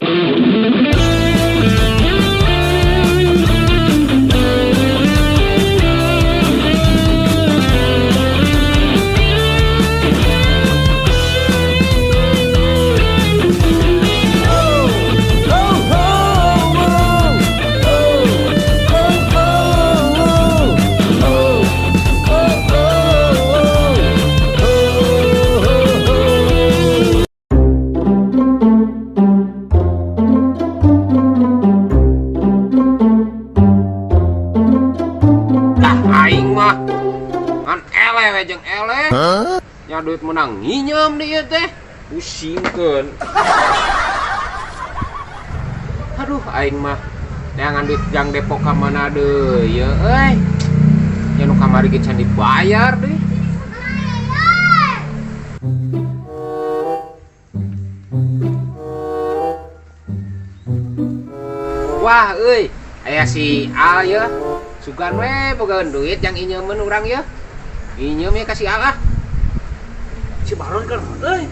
Lah aing mah ngan eleh we jeung eleh. Nya duit menang nginyeum di ieu teh. Pusingkeun. Aduh aing mah neangan duit jang Depok ka mana deui ye euy. Nya nu kamari ge can dibayar deui. Wah euy, aya si Al ye. Sugan we bogaeun duit jang inyeumeun urang ye. Inyeum ye ka si Al ah. Si Baron kan euy.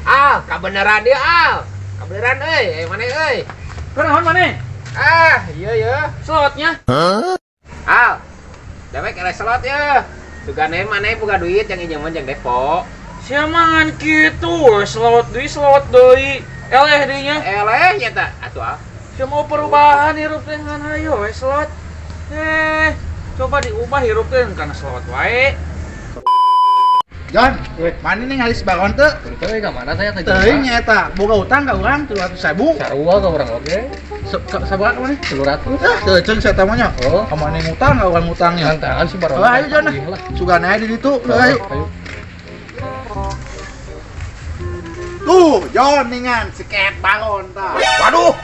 Al, kabeneran dia Al. Kabeneran euy, eh maneh euy. Kunaon maneh? Ah, iya ya. Slotnya. Al. Dewek eleh slot ye. Sugan we maneh boga duit jang inyeumeun jang Depok. Sia mah ngan kitu we slot deui slot deui. Eleh deui nya. Eleh nya ta atuh Al. Sia mau perubahan hirup teh ngan hayo we slot. Coba diubah hirup teh kana slot wae. John, mana nih ngalis Baron teu? Teu ka mana saya teh? Teuing nya eta, boga utang ka urang 300.000. Sarua ka urang oge. Sabaraha ka maneh? 300. Ah, teu ceung saya mah nya. Oh. Ka maneh ngutang ka urang ngutangnya. Tantangan si Baron. Oh, ayo John. Lah. Sugan aya di ditu. Ayo. Ayo. Tuh, John ningan si Ket Baron tah. Waduh.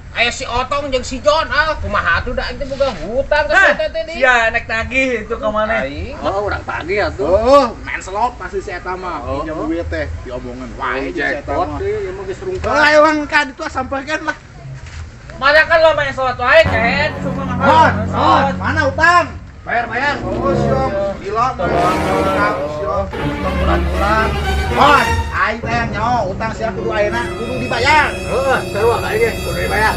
Aya si Otong jeung si John ah, kumaha atuh da aing teh boga hutang ka si eta teh di. Sia nek tagih itu ka maneh. Aing. Oh, urang tagih atuh. Oh, main slot pasti si eta mah. Oh, Pinjam oh. duit teh diomongan wae jeung si eta Jackpot mah. deui, ieu mah geus rungkad. Oh, ayo bang ka ditu sampeurkeun lah. Mana kan lo main slot wae kehed, cuma Hon, hon, mana utang? Bayar, bayar. Oh, siom, gila, utang, siom, utang bulan-bulan. Hon, aing teh nyaho utang sia kudu ayeuna kudu dibayar. Heeh, sarua ka aing ge kudu dibayar.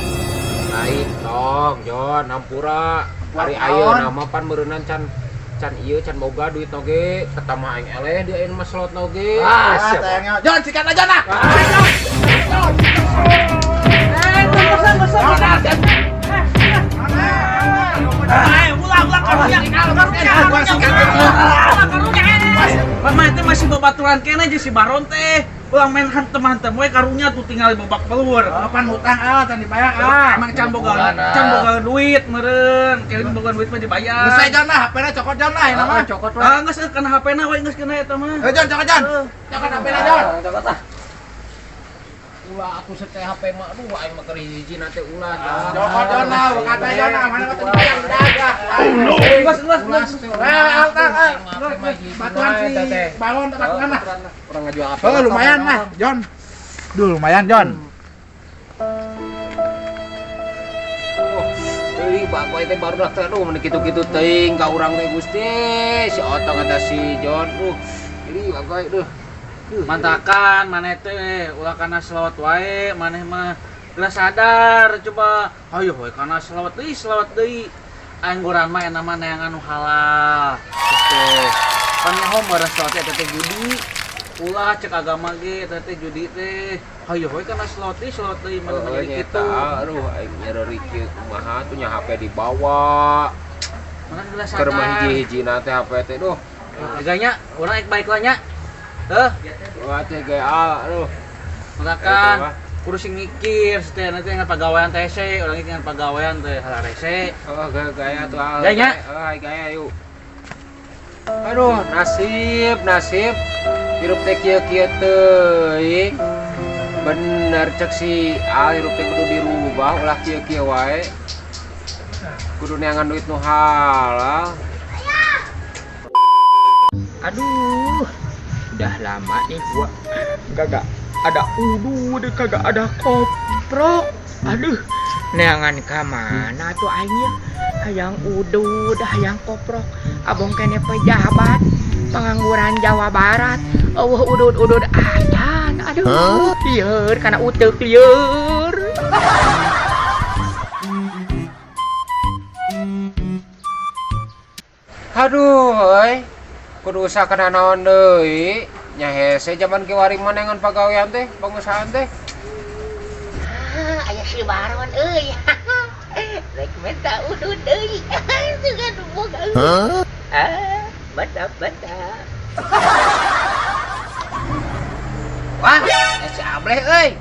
Lain tong, John, hampura. Hari Buat ayeuna naon? mah pan meureunnan can can ieu can boga duit oge, ketama aing eleh di ayeuna mah slot oge. Ah, Ah, siap. teh nyaho. John, sikat aja nah. Ulah ulah karunya. Karunya karunya. Mama itu masih babaturan kene jeung si Baron teh. Ulah main hantem-hantem we karunya tuh tinggal babak belur. Kapan hutang ah, can dibayar ah. Emang can boga duit meureun, keun boga duit mah dibayar. Geus John lah, HP-na cokot John lah, ini mah. Cokot we. Ah, geus kana HP-na we geus kana eta mah. Eh John, cokot John. Cokot HP-na John. Cokot ah. Ulah atuh seteh HP mah aduh aing mah keur hiji teh ulah. Cokot John lah, kata John lah, mana mah dibayar udah ah. Geus geus geus. Eh, utang ah. Batuan si Baron batuan lah. Urang ngajual HP. Oh, lumayan lah, John. Duh, lumayan John. Euy, bagoy teh baru teh aduh mun kitu-kitu teuing ka urang teh Gusti. Si Otong eta si John. Jadi bagoy duh. Mantakan maneh teh ulah kana slot wae maneh mah geus sadar coba. Hayo we kana slot deui. Angguran mah enak mah neangan nu halal. Teh. Pan nyaho meureun slot teh teh judi. Ulah cek agama ge eta teh judi teh. Hayo we kana slot deui maneh mah jadi kitu. Aduh aing nyereri kieu kumaha tuh nya HP dibawa. Mana geus sadar. Keur mah hiji-hijina teh HP teh duh. Ganya urang ek baik lah nya. Heuh. Wah teh gaya aduh. Matakan kudu sing mikir teh nanti ngan pagawean teh se, urang ge ngan pagawean teh hararese. Oh, gaya tuh ah. Gaya? Oh, gaya yuk. Aduh, nasib, nasib. Hirup teh kieu-kieu teuing. Bener cek si Al hirup teh kudu dirubah ulah kieu-kieu wae. Kudu neangan duit nu halal. Aduh, udah lama nih gua kagak ada udud, kagak ada koprok. Aduh, neangan ka mana tuh aingnya? Hayang udud, hayang koprok. Abong kene pejabat, pengangguran Jawa Barat. Eueuh udud-udud acan. Pisan, aduh, lieur kana uteuk lieur. Aduh, euy. Kudu usaha kana naon deui? Nya hese jaman kiwari mah neangan pagawean teh, pangusahaan teh. Ah, aya si Baron euy. Rek minta udud deui. Sugan boga. Ah, mantap mantap. Wah, si Ableh euy.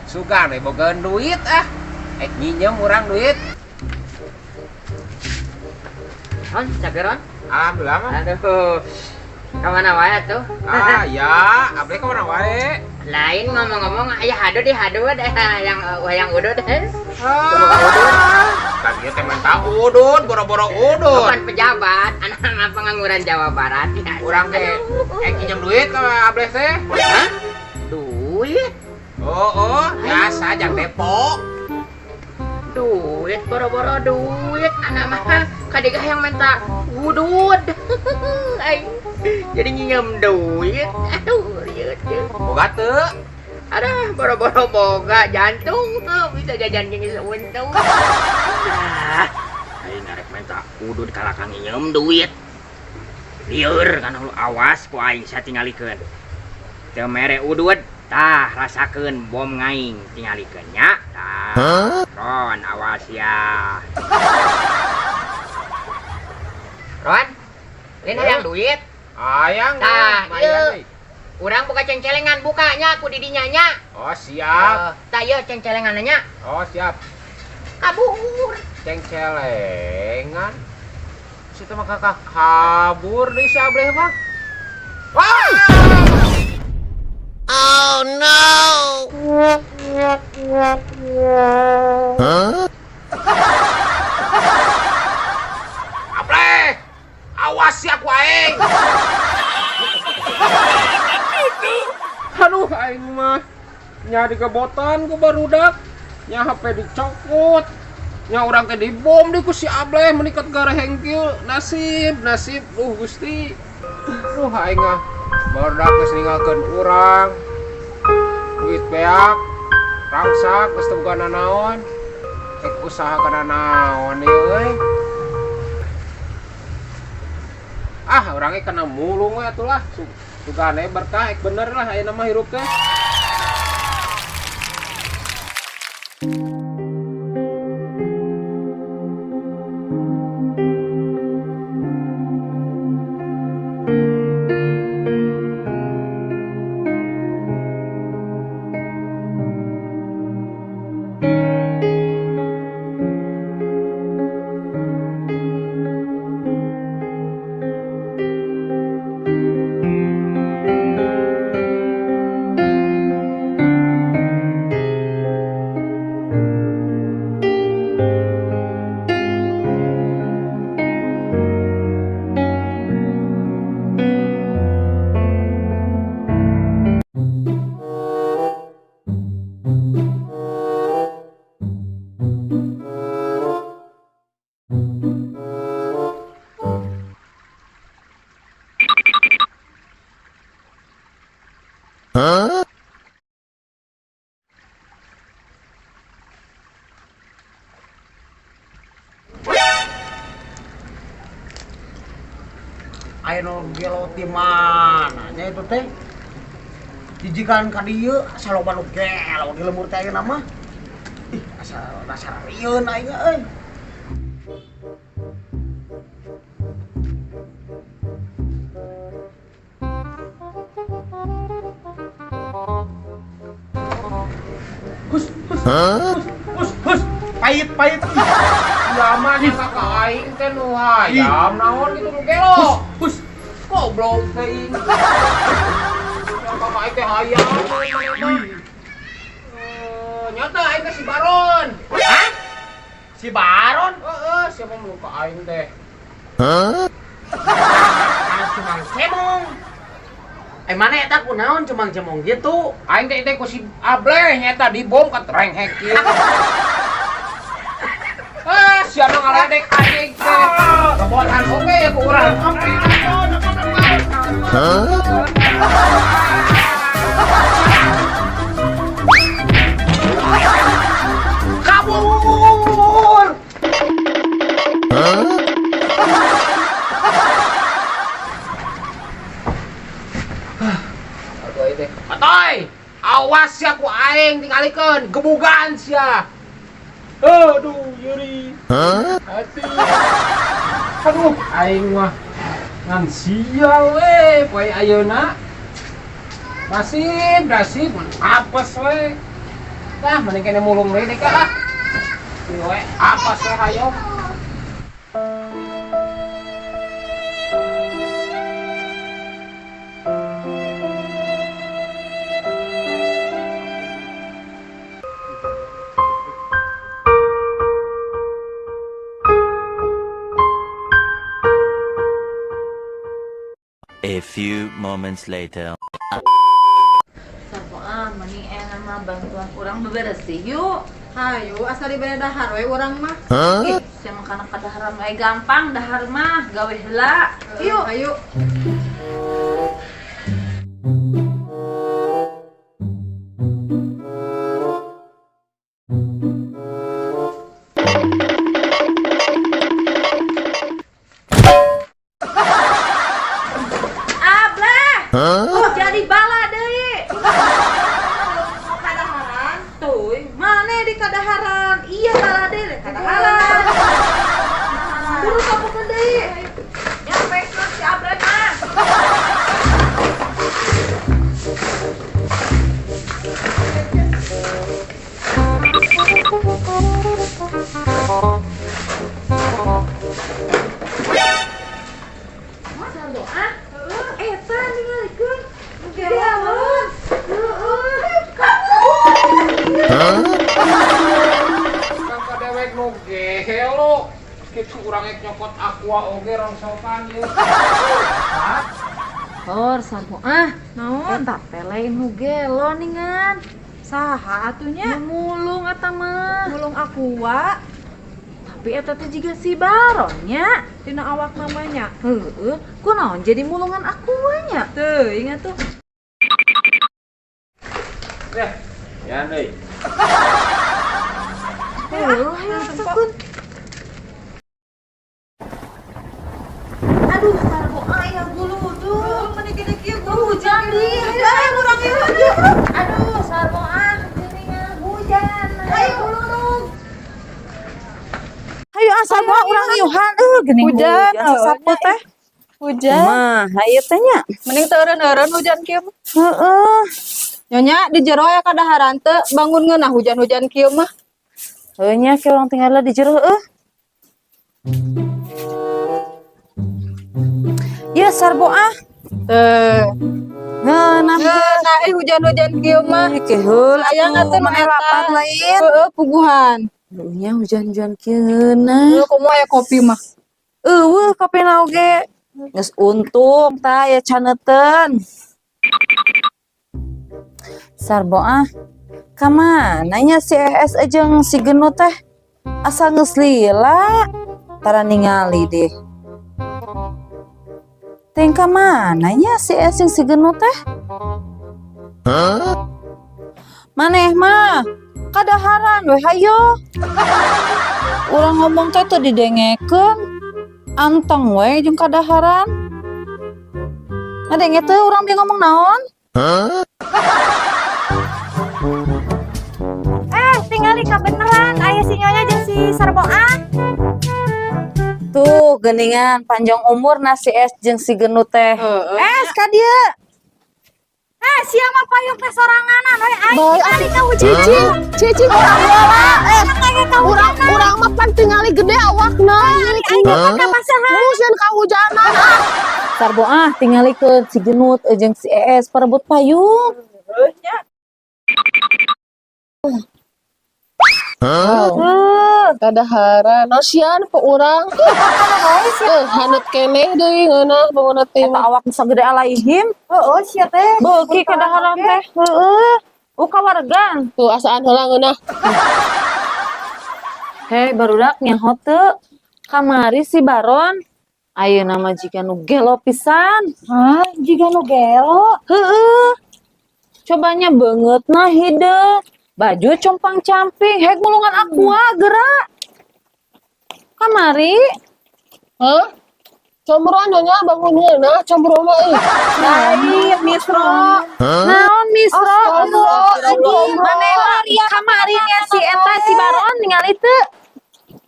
Sugan we bogaeun duit ah. Ek nyinjem urang duit. Ron, cager Ron. Alhamdulillah mah. Aduh. Kamana wae atuh? Ah, ya, Ableh ka mana wae? Lain ngomong-ngomong aya hadu di hadu deh yang wayang udud. Ah, tadi teh minta udud, boro-boro udud. Bukan pejabat, anak pengangguran Jawa Barat. Ya. Urang teh ek nyinjem duit ka Ableh teh. Hah? Duit? Oh, oh, biasa jang depo. Duit, boro-boro duit. Anak mah kadega yang minta udud. Aing jadi nyinyem duit. Aduh, rieu teu. Boga teu? Aduh, boro-boro boga jantung. Bisa jajan jeung untung. Ah, aing arek minta udud kalah nyinyem duit. Lieur kana lu awas ku aing satingalikeun. Teu mere udud, tah rasakeun bom ngaing tingalikeun nya. Tah. Ron, awas ya. Ron, lain hayang duit. Ayang, Tah, lumayan, ieu. euy. Urang buka cengcelengan, bukanya ku didinya nya. Oh, siap. Tah ieu cengcelenganna nya. Oh, siap. Kabur. Cengcelengan. Situ mah kakak kabur deui si Ableh mah. Wah! Oh no. Ableh! Awas ya ku aing. Aduh, aing mah nya digebotan ku barudak, nya HP dicokot, nya urang teh dibom deui ku si Ableh menikat gareheng kieu. Nasib, nasib, duh Gusti. Duh aing mah barudak geus ninggalkeun urang. Duit beak, rangsak geus teu boga nanaon. Ek usaha kana naon ieu euy. Ah, orangnya kena mulung we atuh lah. Sugane berkah ek bener lah ayeuna mah hirup teh. Aya nu gelo ti mana nya itu teh? Jijikan ka dieu asa loba nu gelo di lembur teh ayeuna mah. Ih, asa dasar rieun aing euy. Hus, hus, hus, hus, hus. Pahit, pahit. Zaman nya kakak aing teh nu hayam naon kitu nu gelo. Hus, Goblok teh. Yang kakak aing teh hayam maneh mah. Nyata aing teh si Baron. Hah? Si Baron? Heeh, siapa mau ka aing teh? Mana cumang cemong? Mana eta kunaon cumang cemong gitu? Aing teh teh ku si Ableh nyata dibom ka trenghek kieu. Ah, siapa ngaledek aing teh. Kebotan oge ya ku urang. Hah? ieu teh. Atoy, awas sia ku aing tingalikeun, gebugan sia. Aduh, nyeri. Hati. Aduh, aing mah ngan sial we poe ayeuna. Nasib, nasib, apes we. Dah, mending kene mulung deui deh lah. Ieu we, apes we hayo. A few moments later. Sarpo ah, mending enak mah bantuan urang beberesih yuk. Hayu, asal dibere dahar we urang mah. Ih, sia mah kana kadaharan wae gampang dahar mah gawe heula. Yuk, ayo. Ableh. Jadi bala deui. Mau kadaharan? Tuh, mana di kadaharan? Iya bala deui deh kadaharan. Buru kapukeun deui. Nyampe ke si Ableh mah. Masa doa? Eta ningalikeun. Gelon. Heeh. Kang dewek nu gelo. Kitu urang ek nyokot aqua oge rongsokan ieu. Hor, sarpo ah. Naon? Eta teh lain nu gelo ningan. Saha atunya? Nu mulung eta mah. Mulung aqua Tapi eta teh jiga si Baronnya. tina awak namanya. Heeh, kunaon jadi mulungan aquanya? Tuh, ingat tuh. Eh, ya deui. Heuh, hayu sakun. Aduh, sarpo aya guludug. Meni gede kieu Hujan deui. Ayo urang ieu. Aduh, sarpo ah geuningan hujan. Ayo guludug. Hayu asal bawa urang iuhan geuning Hujan, sasapu teh. Hujan. Mah, hayu teh nya. Mending teu eureun-eureun hujan kieu mah. Heeh. Nyonya di jero aya kadaharan teu bangun ngeunah hujan-hujan kieu mah. Heuh nya ke urang tinggal di jero heuh. Ya sarbo ah. Teu. Ngeunah. Ngeunah hujan-hujan kieu mah. Ke heula Aya atuh teh nu mane eta. rapat lain. Heeh, puguhan. Heuh nya hujan-hujan kieu ngeunah. Heuh, komo aya kopi mah. Eueuh kopina oge. Geus untung tah ya caneuten. Sarbo ah. Kamana nya si ES jeung si Genut teh? Asa geus lila. Tara ningali deh. Teng kamana nya si ES jeung si Genut teh? Maneh mah kadaharan we hayo. Urang ngomong teh teu didengekeun. Anteng we jeung kadaharan. Ngadenge teu urang dia ngomong naon? Tingali kabeneran aya si Nyonya jeung si Sarbo ah. Tuh, geningan panjang umur na si Es jeung si Genut teh. Es ka dieu. Sia mah payung teh soranganan we aing. Bae Tingali ka hujan. Cicing, cicing urang heula. Urang urang mah pan tingali gede awakna. Aing mah kapasahan. Museun kahujanan ah. Sarbo ah tingalikeun si Genut jeung si ES parebut payung. Heuh. Kadaharan, nosian pe urang. Haneut keneh deui ngeunah bangunna teh. Eta awak sagede alaihim. Heeh, sia teh. Beuki kadaharan teh. Heeh. Uka wargan. Tuh asaan heula ngeunah. Hei barudak nyaho teu. Kamari si Baron ayeuna mah jiga nu gelo pisan. Hah, jiga nu gelo. Heeh. Cobanya beungeutna hideung. Baju compang-camping, hek mulungan aqua gerak. Kamari. Hah? Comberoan nyonya bangun ngeunah combro mah euy. Lain misro. Nah, Maneh kamari nya si eta si Baron ningali teu?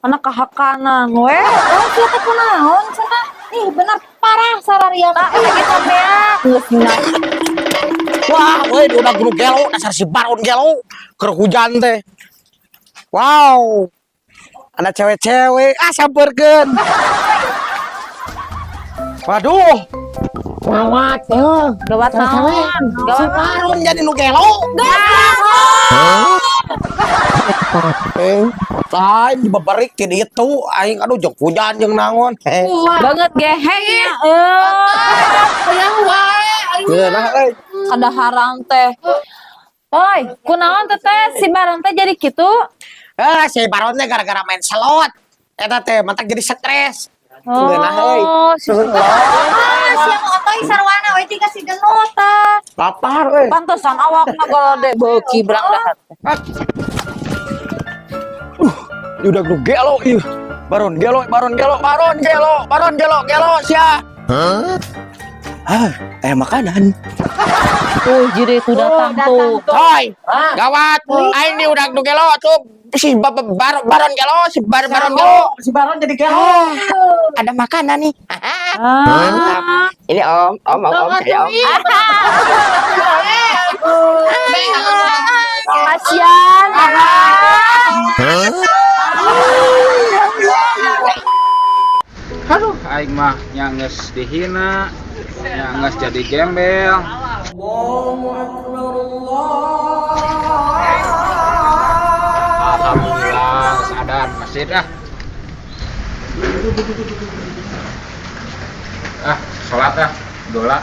Anak kahakanan we. Oh, sia teh kunaon cenah? Ih, bener parah sararia mah. Tah eta teh geus dina. Wah, euy udah guru gelo, dasar si Baron gelo. Keur hujan teh. Wow. Ada cewek-cewek, ah sampeurkeun. Waduh. Gawat, eh. Gawat naon? Si Baron jadi nu gelo. Eh, lain dibeberik ti ditu aing aduh jeung hujan jeung naon. Eh, Banget geheng nya. Eh, Hayang wae aing. geunah euy. Kadaharan teh. Oi, kunaon teh si Baron teh jadi kitu? Eh, si Baron teh gara-gara main slot. Eta teh matak jadi stres. Geunah euy. Oh, si Ah, sia mah otoy sarwana we jiga si Genut tah. Lapar euy. Pantesan awakna galede beuki berang dahar. Ini udah gua gelo ih. Baron gelo, baron gelo, baron gelo, baron gelo, gelo sia. Hah? Makanan. Tuh, jadi itu datang tuh. Hoi, gawat. Aing ini udah gua gelo tuh si baron gelo, si baron gelo. Si baron jadi gelo. Ada makanan nih. Ah, Ini om, om, om, om, saya om. Kasian. Aduh, aing mah nya geus dihina, nya geus jadi gembel. Alhamdulillah, geus adan masjid ah. Ah, salat ah, dola.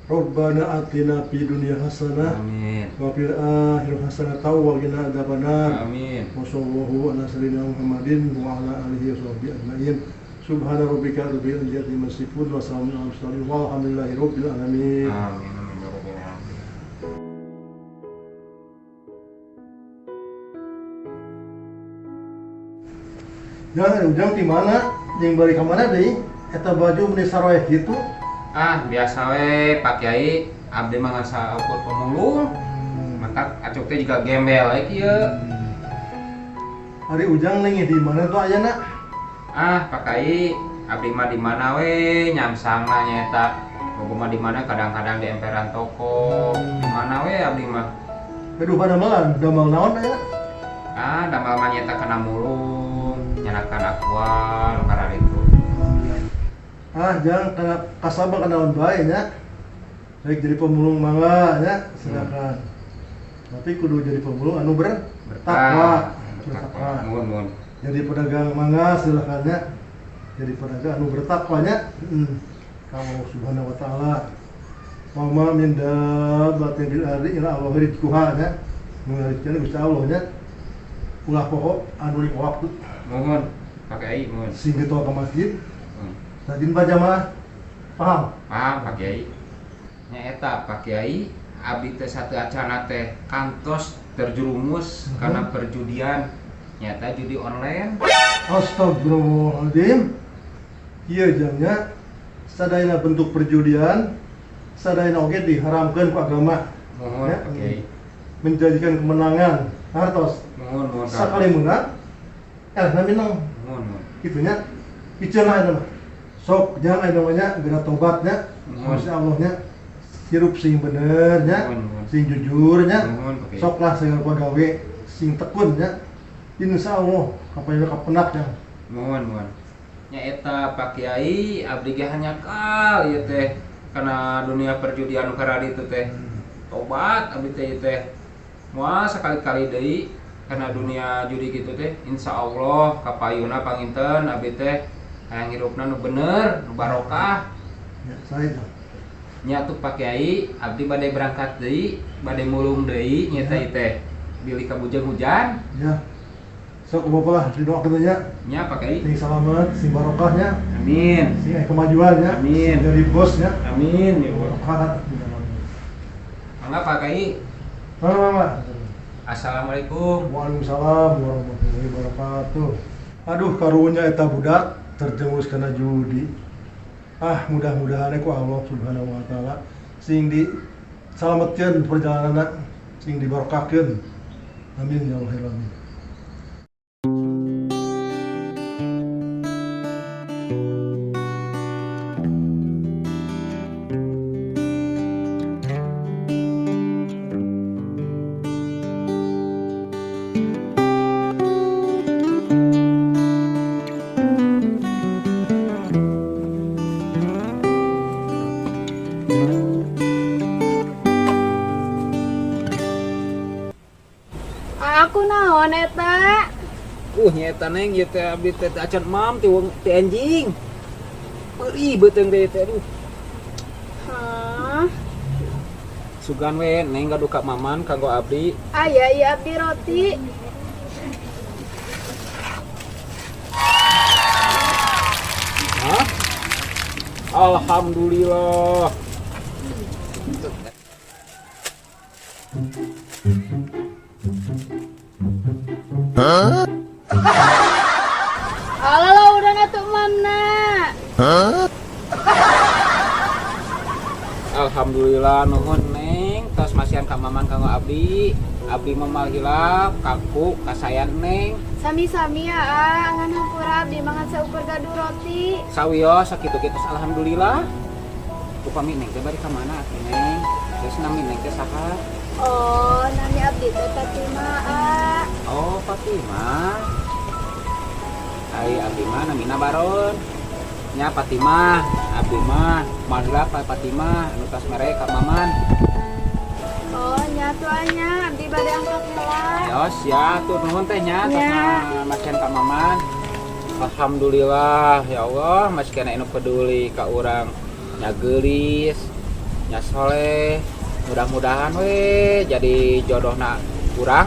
Rabbana atina fid dunya hasanah Amin. wa fil akhirati hasanah wa qina adzabannar. Amin. Wa sallallahu ala sayyidina Muhammadin wa ala alihi wa sahbihi ajmain. Subhana rabbika rabbil izzati amma yasifun wa salamun alal mursalin walhamdulillahi rabbil alamin. Amin. Amin ya rabbal alamin. Jangan ujang di mana? Jeung bari ka mana deui? Eta baju meni saroeh kitu. Ah, biasa we Pak Kiai, abdi mah ngan saukur pemulung. Matak acuk teh juga gembel we kieu. Ari ujang nih di mana tuh ayana? Ah, Pak Kiai, abdi mah di mana we nyamsangna nyaeta. Bogo mah di mana kadang-kadang di emperan toko. Di mana we abdi mah? Aduh, pada malam, damel naon aya? Ah, damel mah nyaeta kana mulung, nyanakan aqua, nu kararitu. Ah, jangan kana kasaba kana naon bae nya. Baik jadi pemulung mangga nya, silakan. Tapi kudu jadi pemulung anu bertakwa, bertakwa. Muhun, muhun. Jadi pedagang mangga silakan nya. Jadi pedagang anu bertakwa nya. Ka Allah Subhanahu wa taala. Wa ma min dabbatin fil ardi illa Allah rizquha nya. Nu ngarizkeun Gusti Allah nya. Ulah poho anu lima waktu. Muhun, Pak Kiai, muhun. Sing getol ka masjid. Rajin berjamaah. Paham? Paham, Pak Kiai. Nya eta Pak Kiai, abdi teh sateuacana teh kantos terjerumus karena perjudian, nyata judi online. Astagfirullahaladzim. Iya jamnya sadayana bentuk perjudian sadayana oge diharamkan ku agama. Mohon Ya. Pak Kiai. Menjanjikan kemenangan hartos. Mohon, mohon. Sakali menang elehna minang. Mohon, mohon. Itunya iceunah eta mah. Sok jangan aya namanya geura tobatnya. Mohon. Masya Allahnya hirup sing bener nya, Mohon, mohon. Sing jujur nya. Mohon, Pak Kiai. Sok lah segala pagawe sing tekun nya. Insya Allah kapayuna kapenak nya. Mohon, mohon. Nya eta Pak Kiai, abdi ge hanjakal ieu teh kana dunia perjudian nu kararitu teh. Tobat abdi teh ieu teh. Moal sakali-kali deui kana dunia judi kitu teh. Insya Allah kapayuna panginten abdi teh hayang hirupna nu bener, nu barokah. Ya, saya itu. Nya tuh Pak Kiai, abdi bade berangkat deui, bade mulung deui nya teh ieu teh. Bilih kabujeng hujan. Ya. Sok bapak lah didoakeun nya. Nya Pak Kiai. Sing selamat, sing barokahnya, Amin. Sing aya kemajuan nya. Amin. Sing jadi bos nya. Amin ya Allah. Barokah. Mangga Pak Kiai. Mangga, mangga. Assalamualaikum. Waalaikumsalam warahmatullahi wabarakatuh. Aduh, karunya eta budak terjerumus kana judi. Ah, mudah-mudahan ku Allah Subhanahu wa taala sing di salametkeun perjalananna, sing dibarokahkeun. Amin ya Allah ya alamin. Aku naon eta? Nyeta neng ieu teh abdi teh teu acan mam ti wong ti enjing. Perih beuteung teh teh aduh. Hah? Sugan we neng gaduh ka maman kanggo abdi. Aya ieu abdi roti. Hah? Alhamdulillah. Huh? Alah, udah natuh mamna. Huh? Alhamdulillah nuhun neng tos masihan ka maman kanggo abdi. Abdi mah hilap kaku kasayan neng. Sami-sami ya, ah, ngan hampura abdi mangan saukur gaduh roti. Sawios sakitu kitu alhamdulillah. Upami neng teh bari ka mana atuh neng? Terus nami neng teh saha? Oh, nami abdi teh Fatimah, ah. Oh, Fatimah. Ai abdi mah namina Baron. Nya Fatimah, abdi mah moal hilap ka Fatimah anu tos mere ka maman. Oh, nya tuh nya abdi bade angkat heula. Yos ya, tuh nuhun teh nya tos Nya. Masihan ka maman. Alhamdulillah ya Allah, masih kena anu peduli ka urang nya geulis, nya soleh. Mudah-mudahan we jadi jodohna urang.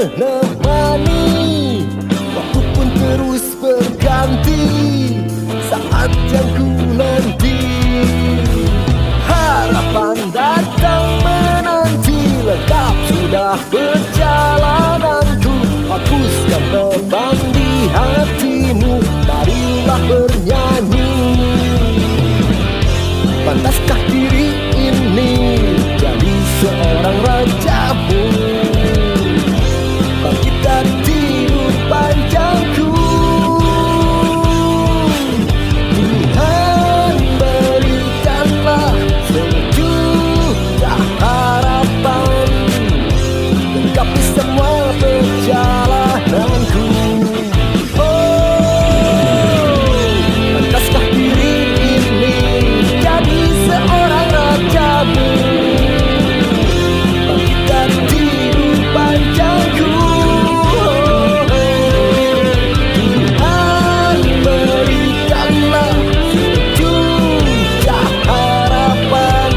menemani. Waktu pun terus berganti, saat yang ku nanti. Harapan datang menanti, lengkap sudah perjalananku. Hapuskan beban di hatimu, marilah bernyanyi. Pantaskah diri ini jadi seorang rajamu? Bangkit dari tidur panjangku, Tuhan berikanlah sejuta harapan, lengkapi semua perjalananku. Oh, pantaskah diri ini jadi seorang rajamu? Bangkit dari tidur panjangku, Tuhan berikanlah sejuta harapan,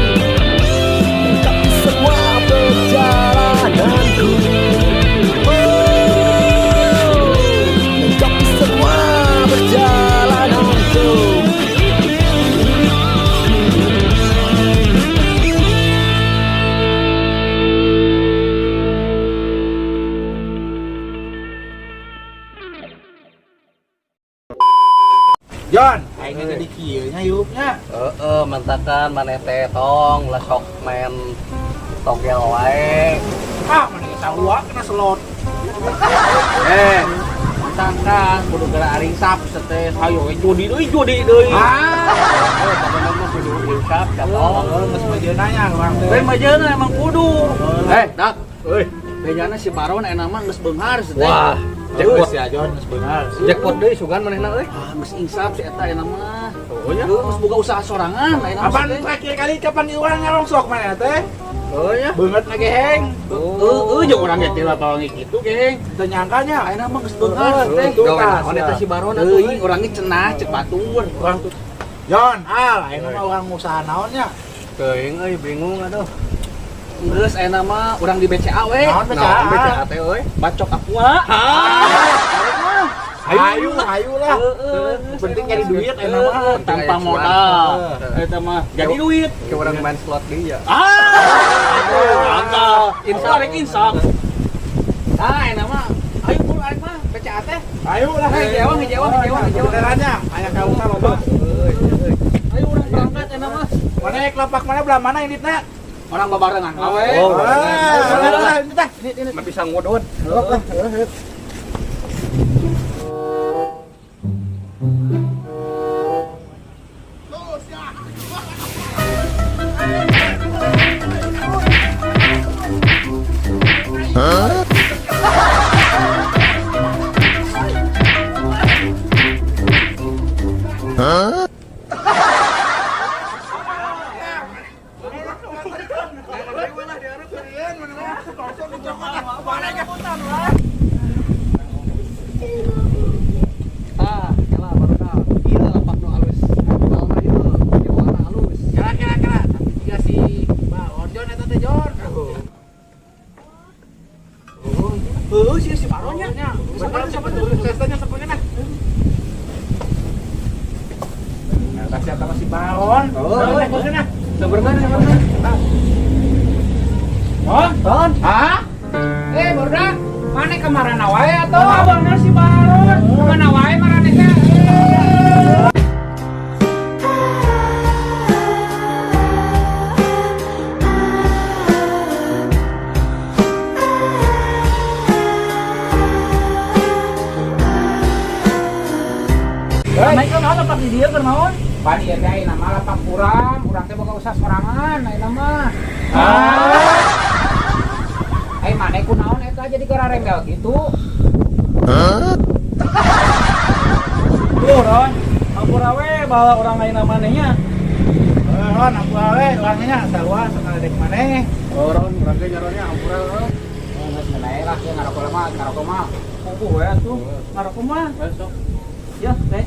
lengkapi semua perjalananku. Oh, lengkapi semua perjalananku. Jon, aing jadi kieu nya hirupnya. Heeh, mantakan maneh teh tong lah sok main togel wae. Ah, maneh sarua kena slot. Eh, mantakan kudu geura aringsap teh. Hayo we judi deui judi deui. Ah, pokokna mah kudu insap da tong. Geus majeuna nya urang teh. Lain majeuna emang kudu. Eh, dak. Euy, bejana si Baron enak mah geus beunghar teh. Wah, jackpot ya Jon, geus beunghar. Jackpot deui sugan manehna euy. Ah, geus insap si eta enak mah. Oh nya. Geus boga usaha sorangan ayeuna mah. Kapan terakhir kali kapan urang ngarongsok manehna teh? Oh nya. Beungeut na geheng. Heeh, jeung urang ge teh lapangan kitu geheng. Teu nyangka nya. Ayeuna mah geus beunghar teh. Gawe naon eta si Baron atuh euy, urang ge cenah cek batur. Urang tuh Jon, al, ayeuna mah urang usaha naon nya? Teuing euy, bingung atuh. Geus ayeuna mah urang di BCA we. Naon BCA? Naon BCA teh euy? Bacok aqua. Ayo, ayo lah. Penting nyari duit ayeuna mah tanpa modal. Eta mah jadi duit. Kayak orang main slot deui ya. Ah, gagal. Insaf rek insaf. Ah, ayeuna mah ayo buru arek mah BCA teh. Ayo lah. Hiji ewang, hiji ewang, hiji ewang, hiji ewang. Benerannya aya ka usaha loba. Ayo urang berangkat ayeuna mah. Mana lapak mana belah mana inditna? Orang babarengan awe. Oh, barengan. Ini teh, ini. Mah bisa ngodot. Huh? Huh? Ah, kela barudak. Ieu lapak nu alus. Jualna ieu, jualna alus. Kela kela kela, tapi jiga si Baron Jon eta teh Jon. Heuh, si Baron nya. Sestanya sepengen nah. Nah, siapa si Baron? Oh, nah. Sabarkan, sabarkan. Don, Don. Hah? Eh, barudak, mana kemarin wae atuh? Oh, bener si Baron. Kemana wae marane teh? Naik kan lapak di dieu keur naon? Pan ieu teh ayeuna mah lapak urang, urang teh boga usaha sorangan ayeuna mah. Ah. Eh maneh kunaon eta jadi gararembel gitu? Huh? Tuh, Ron. Ampura we bawa urang ayeuna manehnya. Ron, ampura we urang nya sarua sakali dek maneh. Oh, Ron, urang ge nyaronnya ampura, Ron. Geus menae lah kieu ngarokok mah, ngarokok mah. Puguh we atuh. Ngarokok mah. Besok. Ya, teh.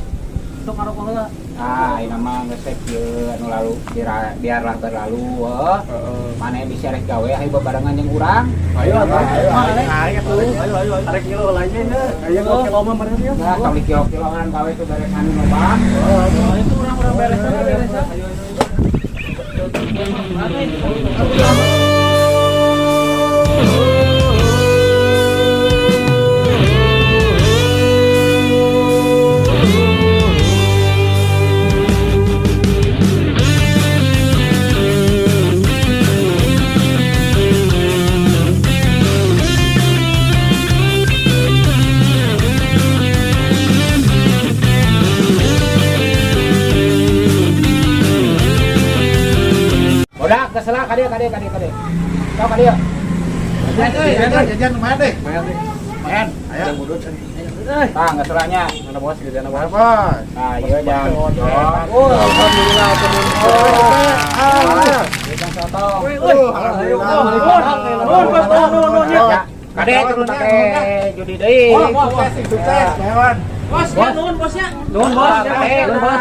Sok ngarokok heula. Ah, ini mah geus kieu anu lalu biarlah berlalu heuh. Maneh bisa rek gawe ayo bebarengan jeung urang. Ayo atuh. Ayo, ayo, ayo, ayo, arek kilo lainnya ya. Ayo kilo mah mana dia? Nah, tong di kilo-kiloan gawe tuh beresan loba. Itu urang-urang beres beres. Udah, keselak kadieu kadieu kadieu kadieu. Tau kadieu. Jajan, jajan lumayan deh. Lumayan deh. Lumayan. Ayo. Tah, geus selanya. Mana bos jajan bos. Bos. Nah, ieu jang. Oh, alhamdulillah. Ah, jang sotong. Alhamdulillah. Kade turun pake judi deui. Sukses, sukses, hewan. Bos, ya nuhun bosnya. Nuhun bos, kade, Nuhun bos.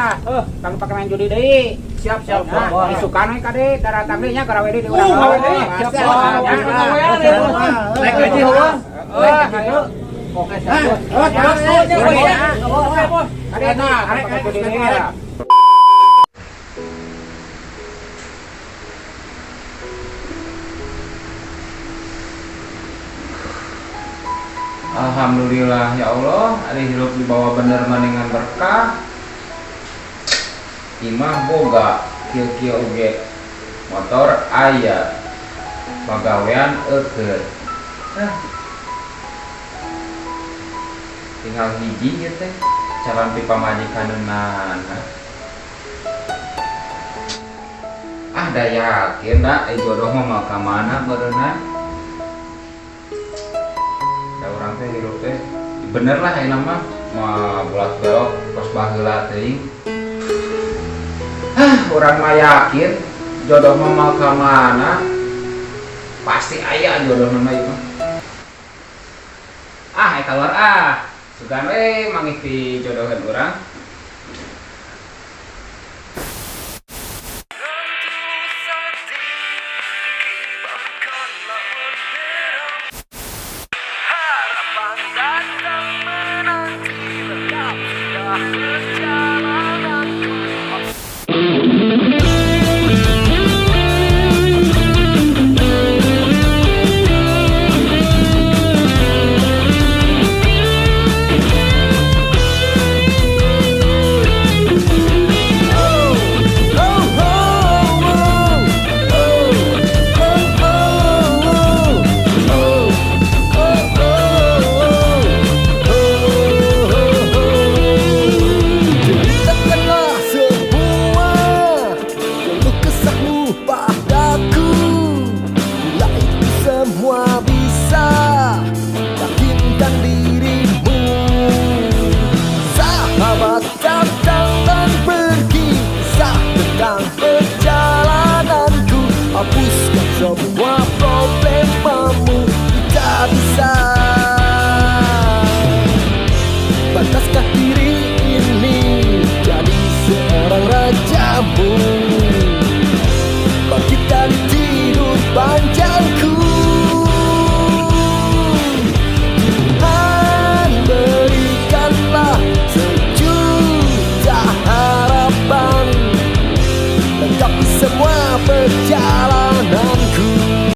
Kang pake main judi deui. Siap, siap, Nah, bos. isukan we kade daratang deui nya karawe deui di urang. Siap, bos. Naik gaji heueuh. Naik ayo. Oke, siap, bos. Bos, bos, Oke, bos. Kade nah, pake judi deui. Alhamdulillah ya Allah, ari hirup dibawa bener maningan berkah. Imah boga kieu-kieu oge. Motor aya. Pagawean eukeut. Hah. Tinggal hiji ieu teh calon pi pamajikanna. Ah, da yakin da jodoh mah moal ka mana beureunna. Da urang teh hirup teh bener lah ayeuna mah moal bolak belok kos baheula teuing. Hah, urang mah yakin jodoh mah moal ka mana. Pasti aya jodoh mah ieu mah. Ah, keluar ah. Sugan we manggih ti jodohan urang.